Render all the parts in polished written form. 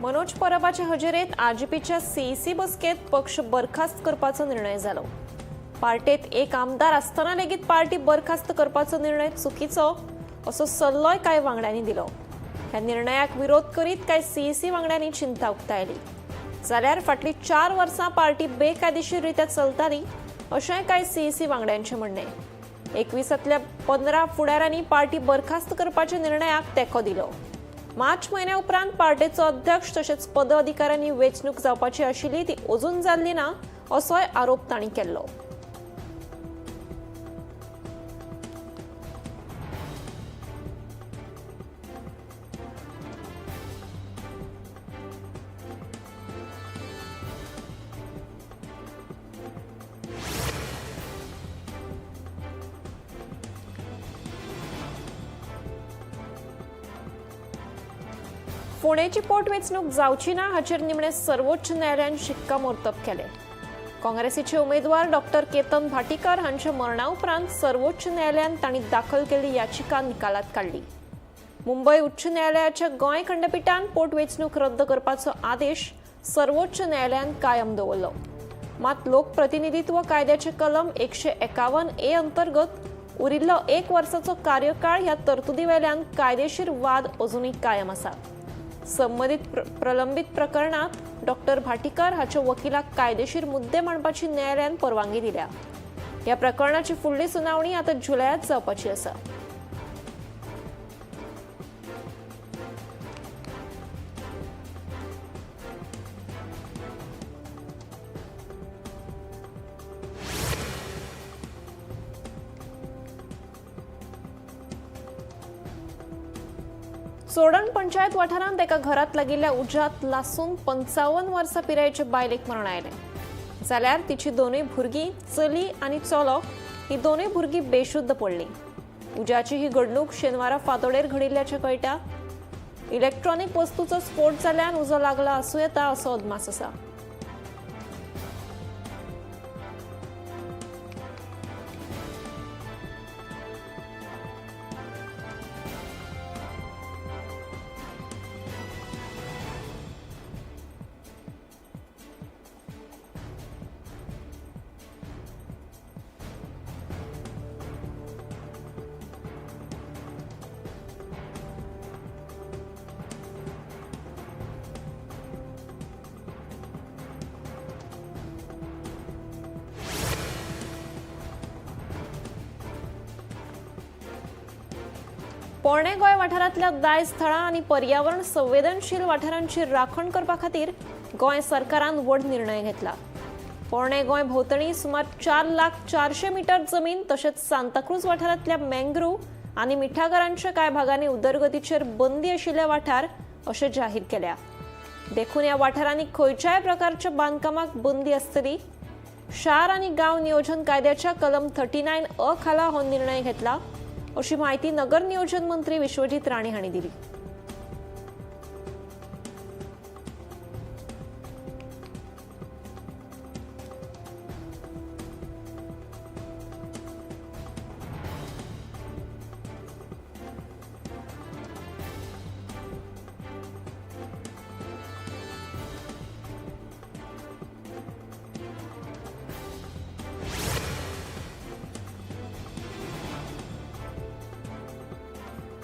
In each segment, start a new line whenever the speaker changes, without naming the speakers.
Manoj परबाचे हजेरेत आरजीपीच्या CEC बसकेत पक्ष बरखास्त करपाचो निर्णय जालो. पार्टेत एक आमदार आसतना लेगीत पार्टी बरखास्त करपाचो निर्णय चुकीचो असो सल्लोय कांय वांगड्यांनी दिलो. ह्या निर्णयाक विरोध करीत कांय सीईसी वांगड्यांनी चिंता उक्तायली. जाल्यार फाटलीं 4 वर्सां पार्टी बेकायदेशीर रित्या चलताली अशेंय कांय सीईसी वांगड्यांचें म्हणणें. 21तल्या 15 फुडाऱ्यांनी पार्टी बरखास्त करपाच्या निर्णयाक तेंको दिलो. मार्च म्हयन्या उपरांत पार्टेचो अध्यक्ष तशेंच पदाधिकाऱ्यांनी वेंचणूक जावपाची आशिल्ली ती अजून जाल्ली ना असोय आरोप तांणी केल्लो. फोंडेची पोटवेंचणूक जावची ना हाचेर निमणे सर्वोच्च न्यायालयान शिक्कामोर्तब केलें. काँग्रेसीचे उमेदवार डॉक्टर केतन भाटीकर हांच्या मरणा उपरांत सर्वोच्च न्यायालयान तांणी दाखल केल्ली याचिका निकालात काडली. मुंबय उच्च न्यायालयाच्या गोंय खंडपिठान पोटवेंचणूक रद्द करपाचो आदेश सर्वोच्च न्यायालयान कायम दवरलो. मात लोकप्रतिनिधित्व कायद्याचे कलम 151A अंतर्गत उरिल्लो 1 वर्साचो कार्यकाळ ह्या तरतुदी वेल्यान कायदेशीर वाद अजूनय कायम आसा. संबंधित प्रलंबित प्रकरणात डॉक्टर भाटीकर हाच्या वकिलाक कायदेशीर मुद्दे मांडपाची न्यायालयान परवानगी दिल्या. ह्या प्रकरणाची फुडली सुनावणी आता जुलयात जावपाची आसा. चोडण पंचायत वाठारांत एका घरात लागिल्ल्या उज्यांत लासून 55 वर्सां पिरायेचे बायलेक मरण आयलें. जाल्यार तिची दोनूय भुरगीं चली आनी चलो ही दोनूय भुरगीं बेशुद्ध पडलीं. उज्याची ही घडणूक शेनवारा फांतोडेर घडिल्ल्याचें कळटा. इलेक्ट्रॉनिक वस्तूचो स्फोट जाल्ल्यान उजो लागला आसूं येता असो अदमास आसा. पोरणे गोंय वाठारांतल्या दायज थळां आनी पर्यावरण संवेदनशील वाठारांची राखण करपा खातीर गोंय सरकारान व्हड निर्णय घेतला. पोरणे गोंय भोंवतणी सुमार 4,00,400 मीटर जमीन तशेंच सांताक्रूज वाठारांतल्या मँग्रूव आनी मिठागरांच्या कांय भागांनी उदरगतीचेर बंदी आशिल्ले वाठार अशें जाहीर केल्या. देखून ह्या वाठारांनी खंयच्याय प्रकारच्या बांदकामाक बंदी आसतली. शार आनी गांव नियोजन कायद्याच्या कलम 39A खाला हो निर्णय घेतला अशी माहिती नगर नियोजन मंत्री विश्वजीत राणे हांणी दिली.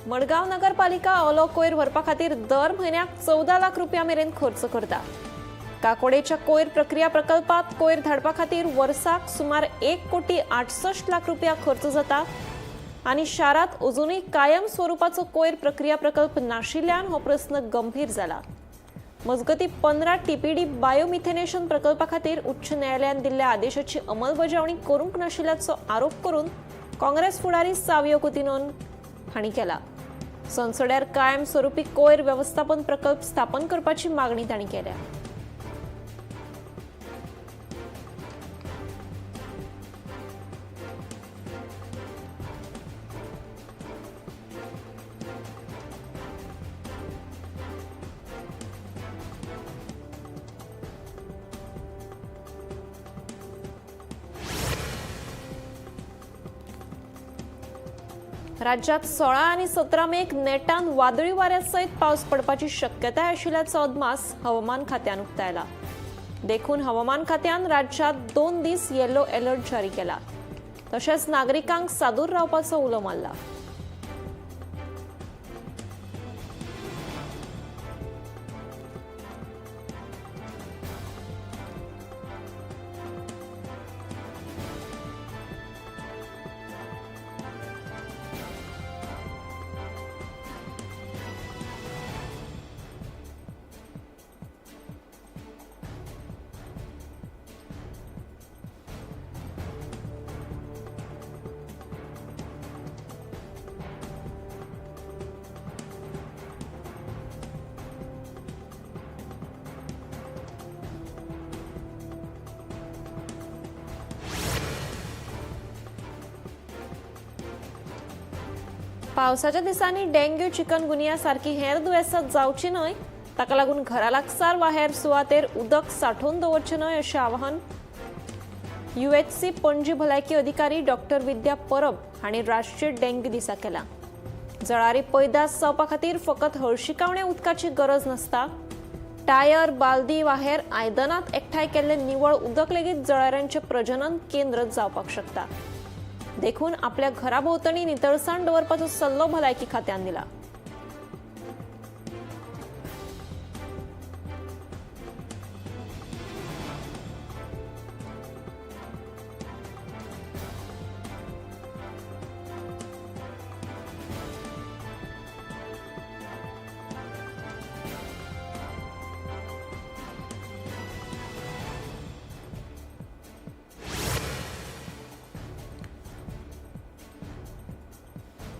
मडगांव नगरपालिका ओलो कोयर व्हरपा खातीर दर म्हयन्याक 14 लाख रुपया मेरेन खर्च करता. काकोडेच्या कोयर प्रक्रिया प्रकल्पात कोयर धाडपा खातीर वर्साक सुमार 1,68,00,000 रुपया खर्च जाता आनी शारांत अजूनय कायम स्वरुपाचो कोयर प्रक्रिया प्रकल्प नाशिल्ल्यान हो प्रस्न गंभीर जाला. मजगतीं 15 TPD बायोमिथेनेशन प्रकल्पा खातीर उच्च न्यायालयान दिल्ल्या आदेशाची अंमलबजावणी करूंक नाशिल्ल्याचो आरोप करून काँग्रेस फुडारी सावियो कुतिनोन हांणी केला. संसड्यार कायमस्वरूपी कोयर व्यवस्थापन प्रकल्प स्थापन करपाची मागणी तांणी केल्या. राज्यात 16 आनी 17 मेक नेटान वादळी वाऱ्या सयत पावस पडपाची शक्यताय आशिल्ल्याचो अदमास हवामान खात्यान उक्तायला. देखून हवामान खात्यान राज्यात 2 दीस येलो अलर्ट जारी केला. तशेंच नागरिकांक सादूर रावपाचो उलो मारला. पावसाच्या दिसांनी डेंग्यू, चिकनगुनिया सारकी हेर दुयेंसां जावची न्हय ताका लागून घरा लागसार वा हेर सुवातेर उदक सांठोवन दवरचें न्हय अशें आवाहन UHC Panaji भलायकी अधिकारी डॉक्टर विद्या परब हांणी राष्ट्रीय डेंग्यू दिसा केला. जळारी पैदास जावपा खातीर फकत हळशिकावण्या उदकाची गरज नासता. टायर, बालदी वा हेर आयदनांत एकठांय केल्लें निवळ उदक लेगीत जळारांचें प्रजनन केंद्र जावपाक शकता. देखून आपल्या घरा भोंवतणी नितळसाण दवरपाचो सल्लो भलायकी खात्यान दिला.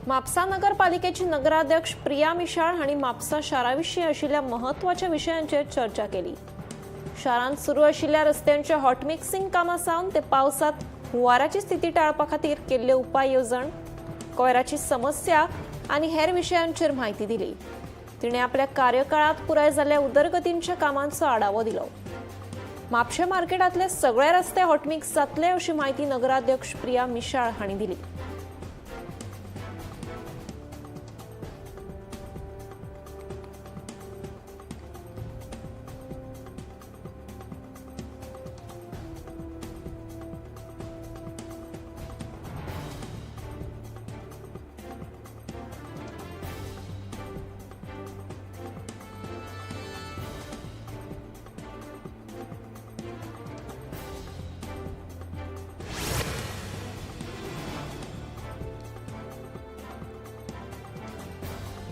म्हापसा नगरपालिकेची नगराध्यक्ष प्रिया मिशाळ हांणी म्हापसा शारा विशीं आशिल्ल्या म्हत्वाच्या विशयांचेर चर्चा केली. शारांत सुरू आशिल्ल्या रस्त्यांच्या हॉटमिक्सिंग कामां सावन ते पावसांत हुंवाराची स्थिती टाळपा खातीर केल्ले उपाय येवजण, कोयराची समस्या आनी हेर विशयांचेर म्हायती दिली. तिणें आपल्या कार्यकाळांत पुराय जाल्ल्या उदरगतींच्या कामांचो आढावो दिलो. म्हापशें मार्केटांतले सगळे रस्ते हॉटमिक्स जातले अशी म्हायती नगराध्यक्ष प्रिया मिशाळ हांणी दिली.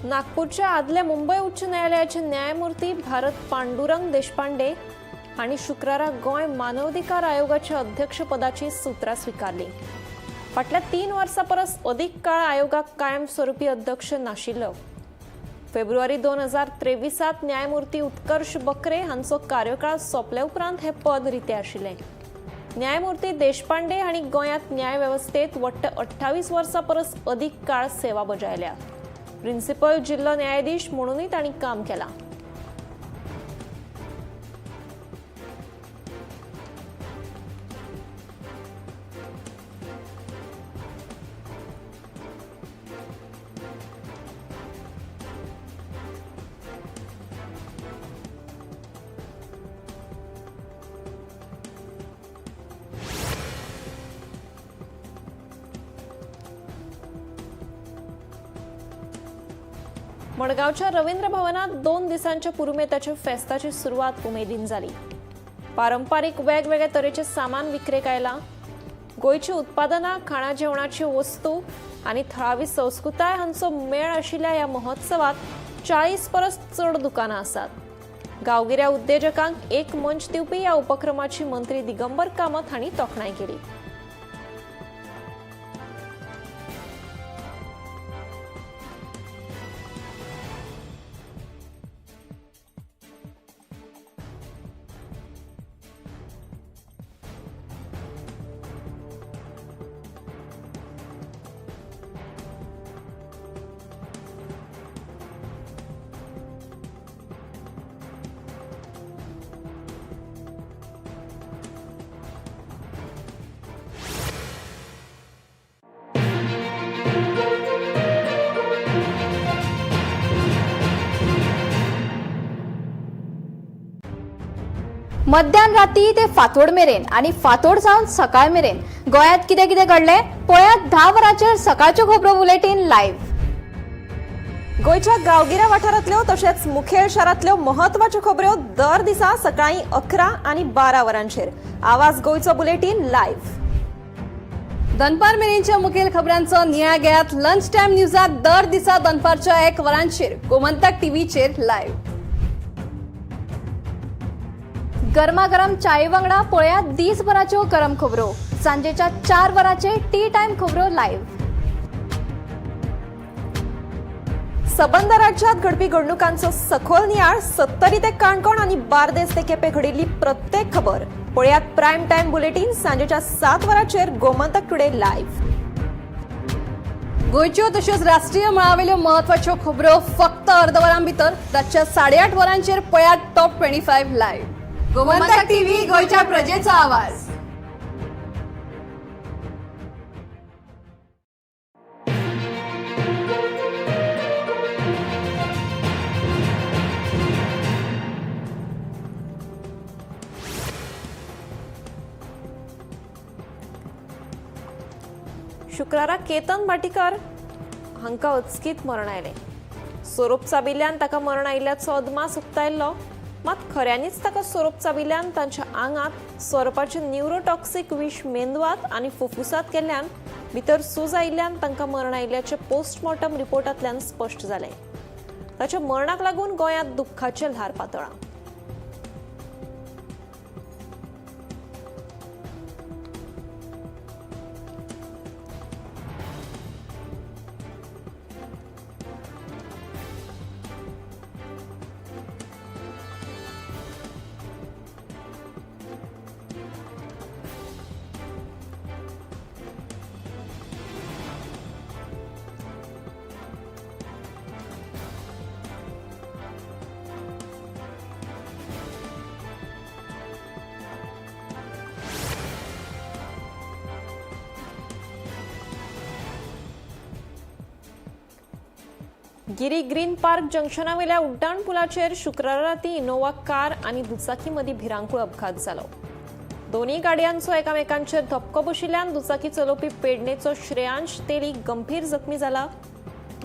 नागपूरच्या आदल्या मुंबय उच्च न्यायालयाचे न्यायमूर्ती भारत पांडुरंग देशपांडे हांणी शुक्रारा गोंय मानवाधिकार आयोगाच्या अध्यक्षपदाची सुत्रां स्विकारली. फाटल्या 3 वर्सां परस अदीक काळ आयोगाक कायमस्वरूपी अध्यक्ष नाशिल्लो. फेब्रुवारी 2023 न्यायमूर्ती उत्कर्ष बकरे हांचो कार्यकाळ सोंपले उपरांत हें पद रितें आशिल्लें. न्यायमूर्ती देशपांडे हांणी गोंयांत न्यायवेवस्थेंत वट्ट 28 वर्सां परस अदीक काळ सेवा बजायल्या. प्रिन्सिपल जिल्लो न्यायाधीश म्हणूनय तांणी काम केलां. मडगांवच्या रवींद्र भवनात 2 दिसांच्या पुरुमेताच्या फेस्ताची सुरवात उमेदीन जाली. पारंपारीक वेगवेगळे तरेचे सामान विक्रेक आयलां. गोंयची उत्पादनां, खाणा जेवणाच्यो वस्तू आनी थळावी संस्कृताय हांचो मेळ आशिल्ल्या ह्या महोत्सवात 40 परस चड दुकानां आसात. गांवगिऱ्या उद्देजकांक एक मंच दिवपी ह्या उपक्रमाची मंत्री दिगंबर कामत हांणी तोखणाय केली.
मध्यान राती ते फांतोड मेरेन आनी फांतोड सावन सकाळ मेरेन गोंयांत कितें कितें घडलें पळयात 10 वरांचेर सकाळच्यो खबरो बुलेटीन लायव्ह.
गोंयच्या गांवगिऱ्या वाठारांतल्यो तशेंच मुखेल शारांतल्यो म्हत्वाच्यो खबऱ्यो दर दिसा सकाळीं 11 आनी 12 वरांचेर आवाज गोंयचो बुलेटीन लायव्ह.
दनपार मेरेनच्या मुखेल खबरांचो नियाळ घेयात लंच टायम न्यूजात दर दिसा दनपारच्या 1 वरांचेर गोमंतक टीव्हीचेर लायव्ह.
गरमागरम चाये वांगडा पळयात दीसभराच्यो गरम खबरो सांजेच्या 4 वरांचेर टी टायम खबरो लायव्ह.
सबंद राज्यात घडपी घडणुकांचो सखोल नियाळ सत्तरी ते काणकोण आनी बार्देस ते केपें घडिल्ली प्रत्येक खबर पळयात प्रायम टायम बुलेटीन सांजेच्या 7 वरांचेर गोमंतक टुडे लायव्ह.
गोंयच्यो तश्योच राष्ट्रीय मळावेल्यो म्हत्वाच्यो खबरो फक्त अर्द वरां भितर रातच्या 8:30 वरांचेर पळयात टॉप 25 लायव्ह. गोमंतक टीव्ही, गोंयच्या प्रजेचो आवाज.
शुक्रारा केतन भाटीकर हांकां अचकीत मरण आयलें. सोरोप चाबिल्ल्यान ताका मरण आयिल्ल्याचो अदमास उक्तायल्लो, मात खऱ्यांनीच ताका सोरोप चाबिल्ल्यान तांच्या आंगांत सोरोपाचें न्युरोटॉक्सिक विश मेंदवात आनी फुफ्फुसांत केल्ल्यान भितर सूज आयिल्ल्यान तांकां मरण आयिल्ल्याचें पोस्टमॉर्टम रिपोर्टांतल्यान स्पश्ट जालें. ताच्या मरणाक लागून गोंयांत दुख्खाचें ल्हार पातळ्ळां. गिरी ग्रीन पार्क जंक्शनावेल्या उड्डाण पुलाचेर शुक्रारा राती इनोवा कार आनी दुचाकी मदीं भिरांकूळ अपघात जालो. दोनूय गाडयांचो एकामेकांचेर धपको बशिल्ल्यान दुचाकी चलोवपी पेडणेचो श्रेयांश तेली गंभीर जखमी जाला.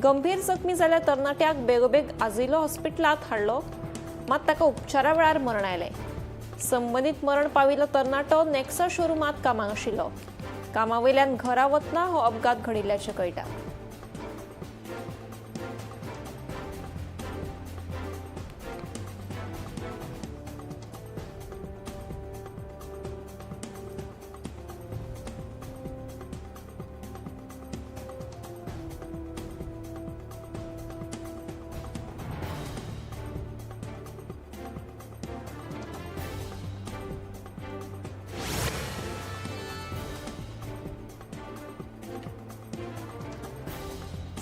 गंभीर जखमी जाल्ल्या तरणाट्याक बेगोबेग आजिलो हॉस्पिटलांत हाडलो, मात ताका उपचारा वेळार मरण आयलें. संबंदीत मरण पाविल्लो तरणाटो नेक्सा शोरुमांत कामाक आशिल्लो. कामा वयल्यान घरा वतना हो अपघात घडिल्ल्याचें कळटा.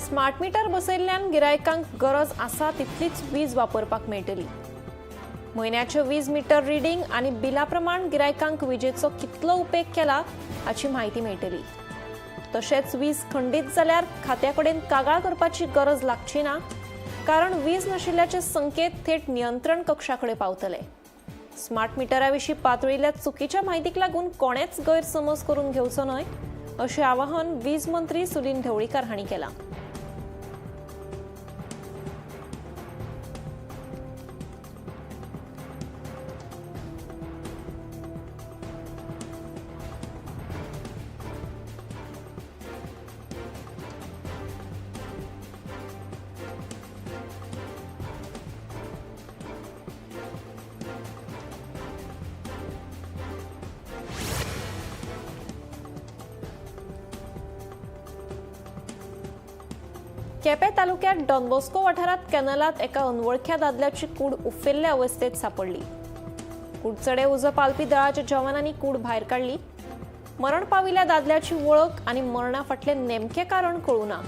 स्मार्ट मीटर बसयल्ल्यान गिरायकांक गरज आसा तितलीच वीज वापरपाक मेळटली. म्हयन्याचें वीज मीटर रिडींग आनी बिला प्रमाण गिरायकांक विजेचो कितलो उपेग केला हाची म्हायती मेळटली. तशेंच वीज खंडीत जाल्यार खात्या कडेन कागाळ करपाची गरज लागची ना, कारण वीज नाशिल्ल्याचे संकेत थेट नियंत्रण कक्षा कडेन पावतले. स्मार्ट मिटरा विशीं पातळिल्ल्या चुकीच्या म्हायतीक लागून कोणेच गैरसमज करून घेवचो न्हय अशें आवाहन वीज मंत्री सुदिन ढवळीकार हांणी केलां. केपें तालुक्यात डॉन बॉस्को वाठारांत कॅनलांत एका अनवळख्या दादल्याची कूड उफेल्ले अवस्थेत सापडली. कुडचडे उजो पालपी दळाच्या जवानांनी कूड भायर काडली. मरण पाविल्ल्या दादल्याची वळख आनी मरणा फाटलें नेमकें कारण कळूं ना.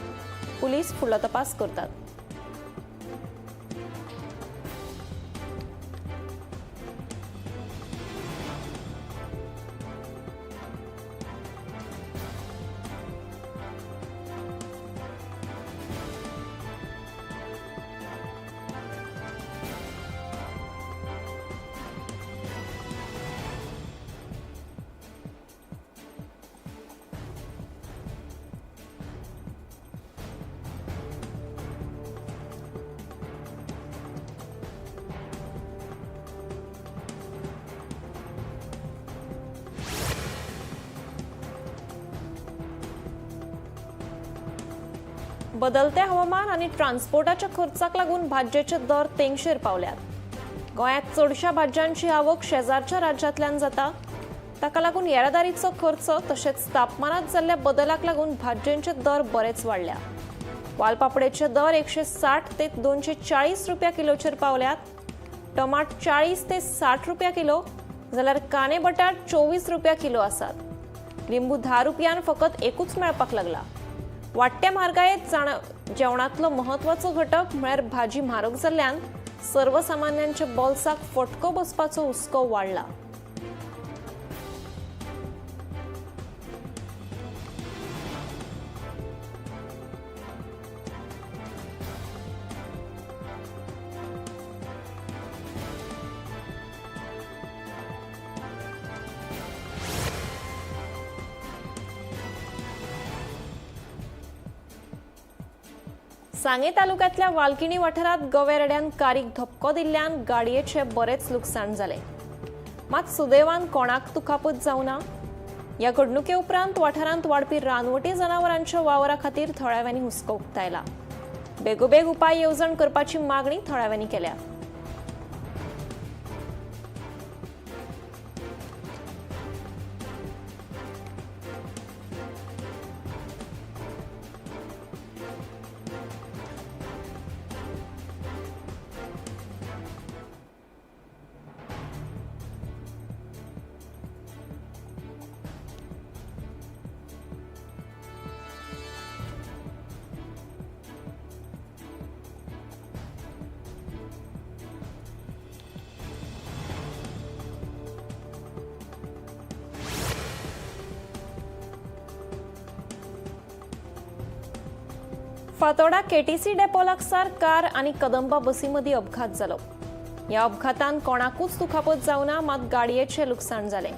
पुलीस फुडलो तपास करतात. बदलते हवामान आनी ट्रान्सपोर्टाच्या खर्चाक लागून भाजयेचे दर तेंगशेर पावल्यात. गोंयांत चडश्या भाजयांची आवक शेजारच्या राज्यांतल्यान जाता. ताका लागून येरादारीचो खर्च तशेंच तापमानात जाल्ल्या बदलाक लागून भाजयेंचे दर बरेच वाडल्या. वालपापडेचे दर 160 ते 240 रुपया किलोचेर पावल्यात. टमाट 40 ते 60 रुपया किलो जाल्यार कांदे बटाट 24 रुपया किलो आसात. लिंबू 10 रुपयान फकत एकूच मेळपाक लागला. वाडट्या म्हारगायेत जेवणांतलो म्हत्वाचो घटक म्हळ्यार भाजी म्हारग जाल्ल्यान सर्वसामान्यांच्या बोल्साक फटको बसपाचो हुस्को वाडला. सांगे तालुक्यांतल्या वालकिणी वाठारांत गवे रेड्यान कारीक धपको दिल्ल्यान गाडयेचे बरेच लुकसाण जालें. मात सुदैवान कोणाक दुखापत जावना. ह्या घडणुके उपरांत वाठारांत वाडपी रानवटी जनावरांच्या वावरा खातीर थळाव्यांनी हुस्को उक्तायला. बेगोबेग उपाय येवजण करपाची मागणी थळाव्यांनी केल्या. फातोडा केटीसी डेपो लागसार कार आनी कदंबा बसी मदीं अपघात जालो. ह्या अपघातान कोणाकूच दुखापत जावना, मात गाडयेचें लुकसाण जालें.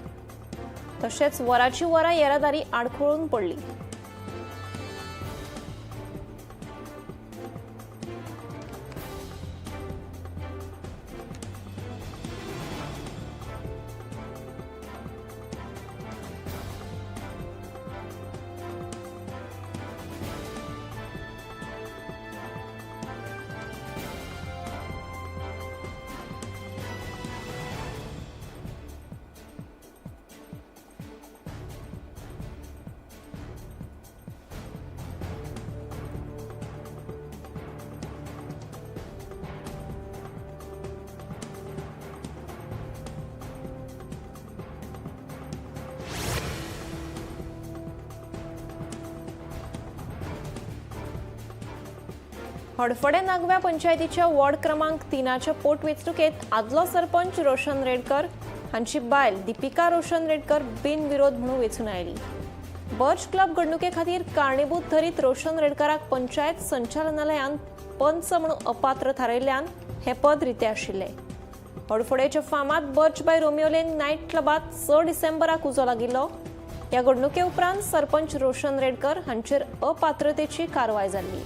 तशेंच वराची वरां येरादारी आडखळून पडली. हडफडें नागव्या पंचायतीच्या वॉर्ड क्रमांक 3च्या पोटवेंचणुकेंत आदलो सरपंच रोशन रेडकर हांची बायल दीपिका रोशन रेडकर बिनविरोध म्हणून वेंचून आयली. बर्च क्लब घडणुके खातीर कारणीभूत धरीत रोशन रेडकराक पंचायत संचालनालयान पंच म्हणून अपात्र थारायल्ल्यान हें पद रितें आशिल्लें. हडफडेच्या फामाद Birch by Romeo Lane night क्लबांत 6 डिसेंबराक उजो लागिल्लो. ह्या घडणुके उपरांत सरपंच रोशन रेडकर हांचेर अपात्रतेची कारवाय जाल्ली.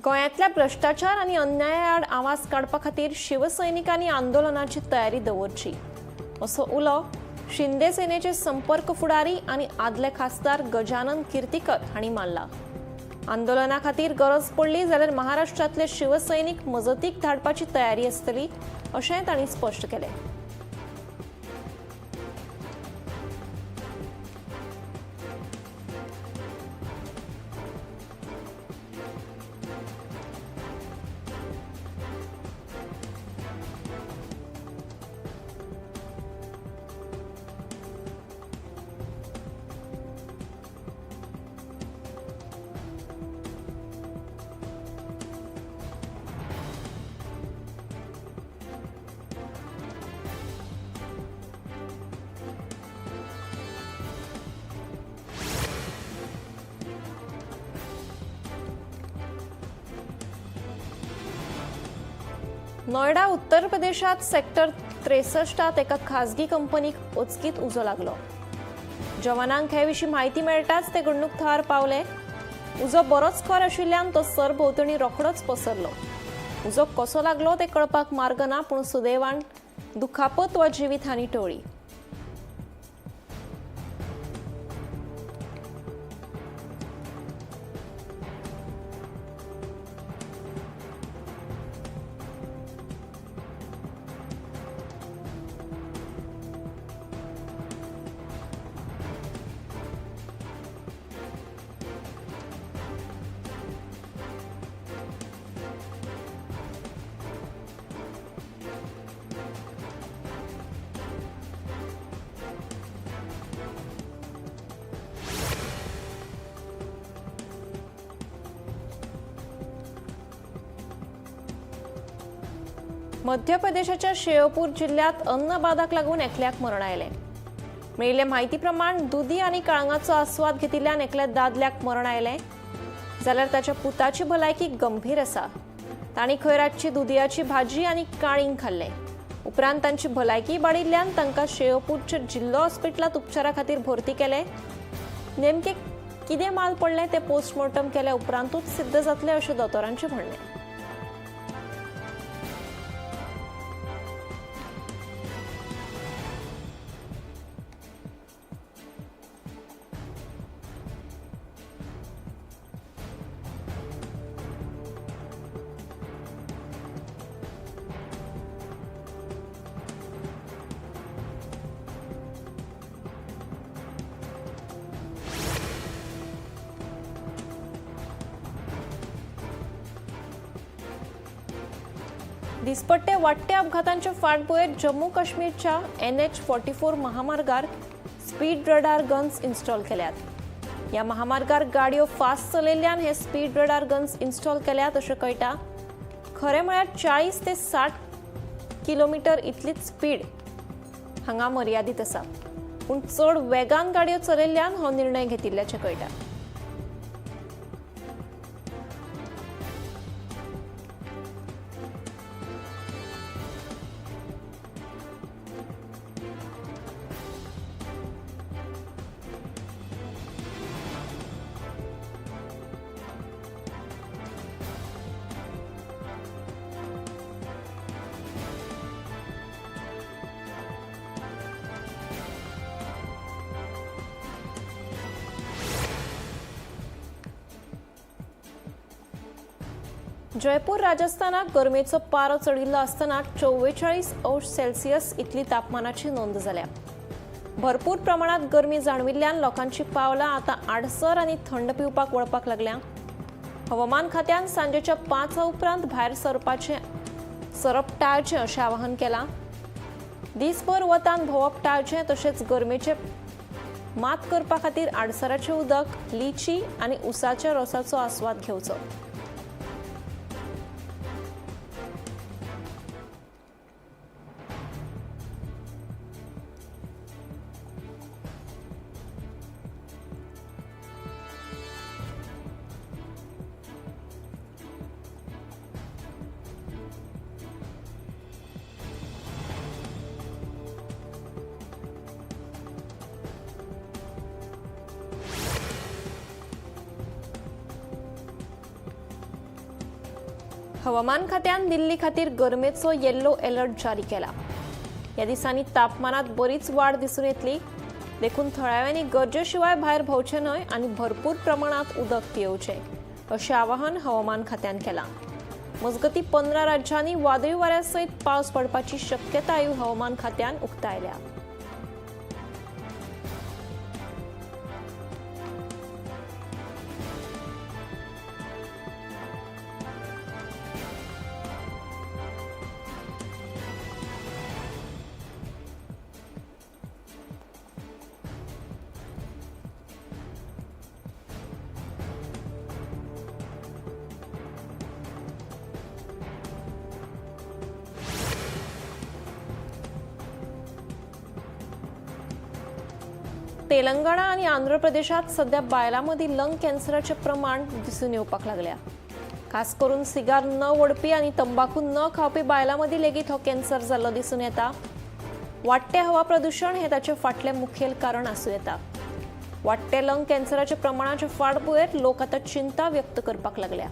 गोंयांतल्या भ्रश्टाचार आनी अन्यायाआड आवाज काडपा खातीर शिवसैनिकांनी आंदोलनाची तयारी दवरची असो उलो शिंदे सेनेचे संपर्क फुडारी आनी आदले खासदार गजानन कीर्तिकर हांणी मारला. आंदोलना खातीर गरज पडली जाल्यार महाराष्ट्रांतले शिवसैनिक मजतीक धाडपाची तयारी आसतली अशेंय तांणी स्पश्ट केलें. नोएडा उत्तर प्रदेशात सेक्टर 63 एका खाजगी कंपनीक अचकीत उजो लागलो. जवानांक हे विशीं म्हायती मेळटाच ते घडणूक थळार पावले. उजो बरोच खर आशिल्ल्यान तो सरभोंवतणी रोखडोच पसरलो. उजो कसो लागलो ते कळपाक मार्ग ना, पूण सुदैवान दुखापत वा जिवीत हानी टळ्ळी. मध्य प्रदेशाच्या शेवपूर जिल्ह्यात अन्नबाधाक लागून एकल्याक मरण आयलें. मेळिल्ले म्हायती प्रमाण दुदी आनी काळंगाचो आस्वाद घेतिल्ल्यान एकल्या दादल्याक मरण आयलें, जाल्यार ताच्या पुताची भलायकी गंभीर आसा. तांणी खंय रातची दुदयाची भाजी आनी काळींग खाल्लें. उपरांत तांची भलायकी बाडिल्ल्यान तांकां शेवपूरच्या जिल्लो हॉस्पिटलांत उपचारा खातीर भरती केले. नेमकें कितें माल पडलें तें पोस्टमॉर्टम केल्या उपरांतूच सिद्ध जातलें अशें दोतोरांचें म्हणणें. दिसपट्टे वाडट्या अपघातांच्या फाटभुंयेर जम्मू काश्मीरच्या NH 44 महामार्गार स्पीड रडार गन्स इन्स्टॉल केल्यात. ह्या महामार्गार गाडयो फास्ट चलयल्ल्यान हे स्पीड रडार गन्स इन्स्टॉल केल्यात अशें कळटा. खरें म्हळ्यार 40 ते 60 किलोमिटर इतलीच स्पीड हांगा मर्यादीत आसा, पूण चड वेगान गाडयो चलयल्ल्यान हो निर्णय घेतिल्ल्याचें कळटा. जयपूर राजस्थानाक गरमेचो पारो चडिल्लो आसतना 44 अंश सेल्सियस इतली तापमानाची नोंद जाल्या. भरपूर प्रमाणात गरमी जाणविल्ल्यान लोकांची पावलां आतां आडसर आनी थंड पिवपाक वळपाक लागल्या. हवामान खात्यान सांजेच्या 5 उपरांत भायर सरप टाळचें अशें आवाहन केलां. दीसभर वतान भोंवप टाळचें, तशेंच गरमेचे मात करपा खातीर आडसराचें उदक, लिची आनी उसाच्या रोसाचो आस्वाद घेवचो. हवामान खात्यान दिल्ली खातीर गरमेचो येल्लो अलर्ट जारी केला. ह्या दिसांनी तापमानात बरीच वाड दिसून येतली, देखून थळाव्यांनी गरजे शिवाय भायर भोंवचें न्हय आनी भरपूर प्रमाणात उदक पियेवचें अशें आवाहन हवामान खात्यान केलां. मजगतीं 15 राज्यांनी वादळी वाऱ्या सयत पावस पडपाची शक्यताय हवामान खात्यान उक्तायल्या. तेलंगणा आनी आंध्र प्रदेशात सध्या बायलां मदीं लंग कॅन्सराचें प्रमाण दिसून येवपाक लागल्या. खास करून सिगार न ओडपी आनी तंबाखू न खावपी बायलां मदीं लेगीत हो कॅन्सर जाल्लो दिसून येता. वाडटें हवा प्रदुशण हें ताचें फाटलें मुखेल कारण आसूं येता. वाडटे लंग कॅन्सराच्या प्रमाणाच्या फाटभुंयेर लोक आतां चिंता व्यक्त करपाक लागल्या.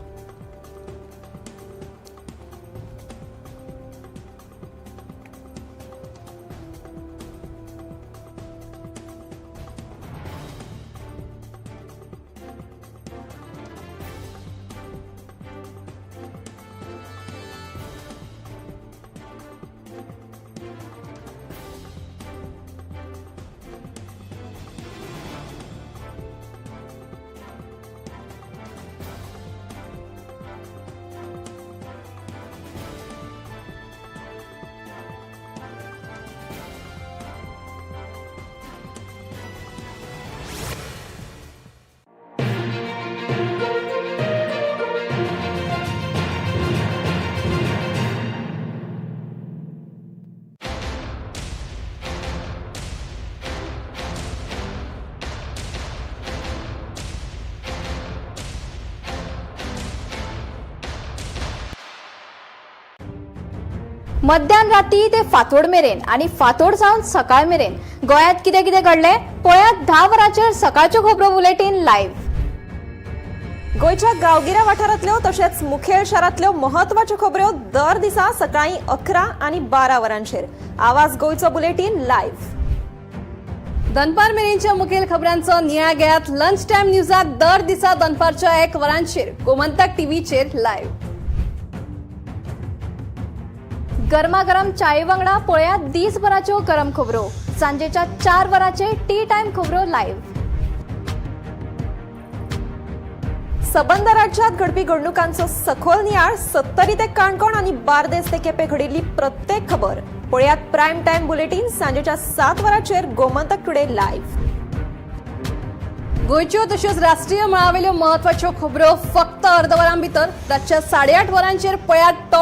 मध्यान राती ते फांतोड मेरेन आनी फांतोड सावन सकाळ मेरेन गोंयांत कितें कितें घडलें पळयात 10 वरांचेर सकाळच्यो खबरो बुलेटीन लायव्ह.
गोंयच्या गांवगिऱ्या वाठारांतल्यो तशेंच मुखेल शारांतल्यो म्हत्वाच्यो खबऱ्यो दर दिसा सकाळीं 11 आनी 12 वरांचेर आवाज गोंयचो बुलेटीन लायव्ह.
दनपार मेरेनच्या मुखेल खबरांचो नियाळ घेयात लंच टायम न्यूजात दर दिसा दनपारच्या 1 वरांचेर गोमंतक टीव्हीचेर लायव्ह.
गरमागरम चाये वांगडा पळयात दीसभराच्यो गरम खबरो सांजेच्या 4 वरांचेर टी टायम खबरो लायव्ह.
सबंद राज्यात घडपी घडणुकांचो सखोल नियाळ सत्तरी ते काणकोण आनी बार्देस ते केपें घडिल्ली प्रत्येक खबर पळयात प्रायम टायम बुलेटीन सांजेच्या 7 वरांचेर गोमंतक टुडे लायव्ह.
गोंयच्यो तश्योच राष्ट्रीय मळावेल्यो म्हत्वाच्यो खबरो फक्त अर्द वरां भितर रातच्या 8:30 वरांचेर पळयात टॉप